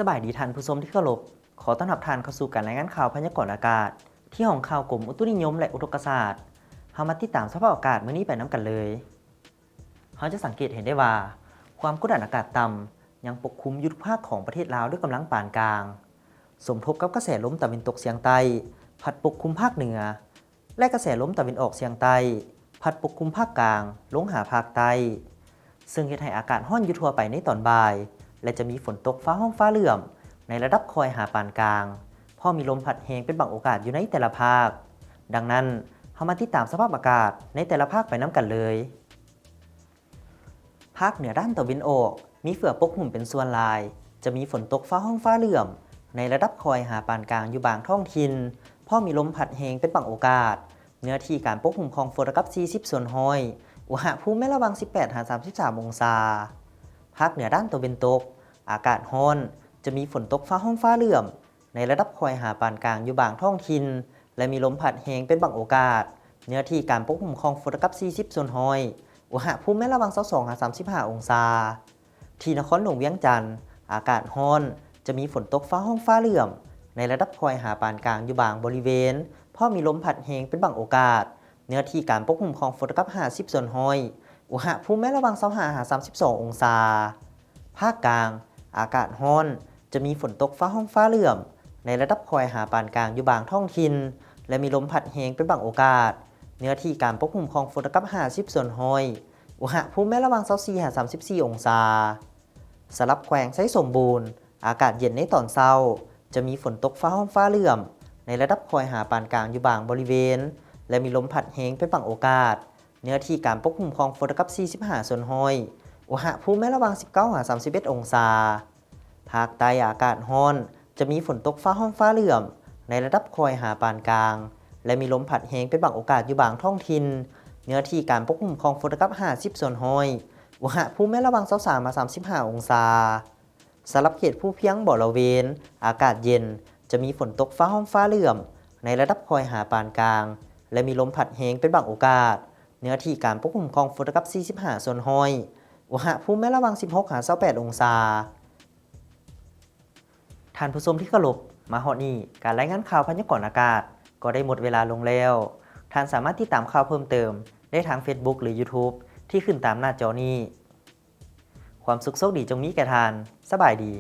ສະບາຍດີທ່ານຜູ້ຊົມທີ່ເຄົາລົບ, ຂໍຕ້ອນຮັບທ່ານເຂົ້າສູ່ການລາຍງານຂ່າວພະຍາກອນອາກາດ ທີ່ຫ້ອງຂ່າວກົມອຸຕຸນິຍົມ ແລະ ອຸທົກກະສາດ. ເຮົາມາຕິດຕາມສະພາບອາກາດມື້ນີ້ໄປນຳກັນເລີຍ. ເຮົາຈະສັງເກດເຫັນໄດ້ວ່າ ຄວາມກົດດັນອາກາດຕ່ຳຍັງປົກຄຸມຢູ່ທຸກພາກຂອງປະເທດລາວດ້ວຍກຳລັງປານກາງ, ສົມທົບກັບກະແສລົມຕາເວັນຕົກສຽງໃຕ້ ພັດປົກຄຸມພາກເໜືອ ແລະ ກະແສລົມຕາເວັນອອກສຽງໃຕ້ ພັດປົກຄຸມພາກກາງ ລົງຫາພາກໃຕ້, ເຊິ່ງເຮັດໃຫ້ອາກາດຮ້ອນຢູ່ທົ່ວໄປໃນຕອນບ່າຍ ແລະ ຈະມີຝົນຕົກຟ້າຮ້ອງຟ້າເຫຼື້ອມໃນລະດັບຄ່ອຍຫາປານກາງ, ພ້ອມມີລົມພັດແຮງເປັນບາງໂອກາດຢູ່ໃນແຕ່ລະພາກ. ດັ່ງນັ້ນ, ເຮົາມາຕິດຕາມສະພາບອາກາດໃນແຕ່ລະພາກໄປນຳກັນເລີຍ. ພາກເໜືອດ້ານຕາເວັນອອກ ມີເຝືອປົກຫຸ້ມເປັນສ່ວນຫຼາຍ, ຈະມີຝົນຕົກຟ້າຮ້ອງຟ້າເຫຼື້ອມໃນລະດັບຄ່ອຍຫາປານກາງຢູ່ບາງທ້ອງຖິ່ນ, ພ້ອມມີລົມພັດແຮງເປັນບາງໂອກາດ. ເນື້ອທີ່ການປົກຫຸ້ມຂອງຝົນລະດັບສີ່ສິບສ່ວນຮ້ອຍ, ອຸນຫະພູມແມ່ນລະຫວ່າງສິບແປດຫາສາມສິບສາມອົງສາ. ພາກເໜືອດ້ານຕາເວັນຕົກ ອາກາດຮ້ອນ, ຈະມີຝົນຕົກຟ້າຮ້ອງຟ້າເຫຼື້ອມ ໃນລະດັບຄ່ອຍຫາປານກາງຢູ່ບາງທ້ອງຖິ່ນ ແລະ ມີລົມພັດແຮງເປັນບາງໂອກາດ. ເນື້ອທີ່ການປົກຄຸມຂອງຝົນລະກັບສີ່ສິບສ່ວນຮ້ອຍ, ອຸນຫະພູມແມ່ນລະຫວ່າງຊາວສອງຫາສາມສິບຫ້າອົງສາ. ທີ່ນະຄອນຫຼວງວຽງຈັນ, ອາກາດຮ້ອນ, ຈະມີຝົນຕົກຟ້າຮ້ອງຟ້າເຫຼື້ອມ ໃນລະດັບຄ່ອຍຫາປານກາງຢູ່ບາງບໍລິເວນ, ພ້ອມມີລົມພັດແຮງເປັນບາງໂອກາດ. ເນື້ອທີ່ການປົກຄຸມຂອງຝົນລະກັບຫ້າສິບສ່ວນຮ້ອຍ, ອຸນຫະພູມແມ່ນລະຫວ່າງຊາວຫ້າຫາສາມສິບສອງອົງສາ. ພາກກາງ, ອາກາດຮ້ອນ, ຈະມີຝົນຕົກຟ້າຮ້ອງຟ້າເຫຼື້ອມ ໃນລະດັບຄ່ອຍຫາປານກາງຢູ່ບາງທ້ອງຖິ່ນ ແລະ ມີລົມພັດແຮງເປັນບາງໂອກາດ. ເນື້ອທີ່ການປົກຄຸມຂອງຝົນລະກັບຫ້າສິບສ່ວນຮ້ອຍ, ອຸນຫະພູມແມ່ນລະຫວ່າງຊາວສີ່ຫາສາມສິບສີ່ອົງສາ. ສຳລັບແຂວງໄຊສົມບູນ, ອາກາດເຢັນໃນຕອນເຊົ້າ, ຈະມີຝົນຕົກຟ້າຮ້ອງຟ້າເຫຼື້ອມ ໃນລະດັບຄ່ອຍຫາປານກາງຢູ່ບາງບໍລິເວນ ແລະ ມີລົມພັດແຮງເປັນບາງໂອກາດ. ເນື້ອທີ່ການປົກຄຸມຂອງຝົນລະກັບສີ່ສິບຫ້າສ່ວນຮ້ອຍ, ອຸນຫະພູມແມ່ນລະຫວ່າງສິບເກົ້າຫາສາມສິບເອັດອົງສາ. ພາກໃຕ້ອາກາດຮ້ອນ, ຈະມີຝົນຕົກຟ້າຮ້ອງຟ້າເຫຼື້ອມ ໃນລະດັບຄ່ອຍຫາປານກາງ ແລະ ມີລົມພັດແຮງເປັນບາງໂອກາດຢູ່ບາງທ້ອງຖິ່ນ. ເນື້ອທີ່ການປົກຄຸມຂອງຝົນລະກັບຫ້າສິບສ່ວນຮ້ອຍ, ອຸນຫະພູມແມ່ນລະຫວ່າງຊາວສາມຫາສາມສິບຫ້າອົງສາ. ສຳລັບເຂດພູພຽງບໍລະເວນ, ອາກາດເຢັນ, ຈະມີຝົນຕົກຟ້າຮ້ອງຟ້າເຫຼື້ອມ ໃນລະດັບຄ່ອຍຫາປານກາງ ແລະ ມີລົມພັດແຮງເປັນບາງໂອກາດ. ເນື້ອທີ່ການປົກຄຸມຂອງຝົນລະກັບສີ່ສິບຫ້າສ່ວນຮ້ອຍ, ອຸນຫະພູມແມ່ນລະຫວ່າງສິບຫົກຫາຊາວແປດອົງສາ. ທ່ານຜູ້ຊົມທີ່ເຄົາລົບ, ມາຮອດນີ້, ການລາຍງານຂ່າວພະຍາກອນອາກາດກໍໄດ້ໝົດເວລາລົງແລ້ວ. ທ່ານສາມາດຕິດຕາມຂ່າວເພີ່ມເຕີມໄດ້ທາງ Facebook ຫຼື YouTube ທີ່ຂຶ້ນຕາມໜ້າຈໍນີ້. ຄວາມສຸກໂຊກດີຈົ່ງມີແກ່ທ່ານ. ສະບາຍດີ.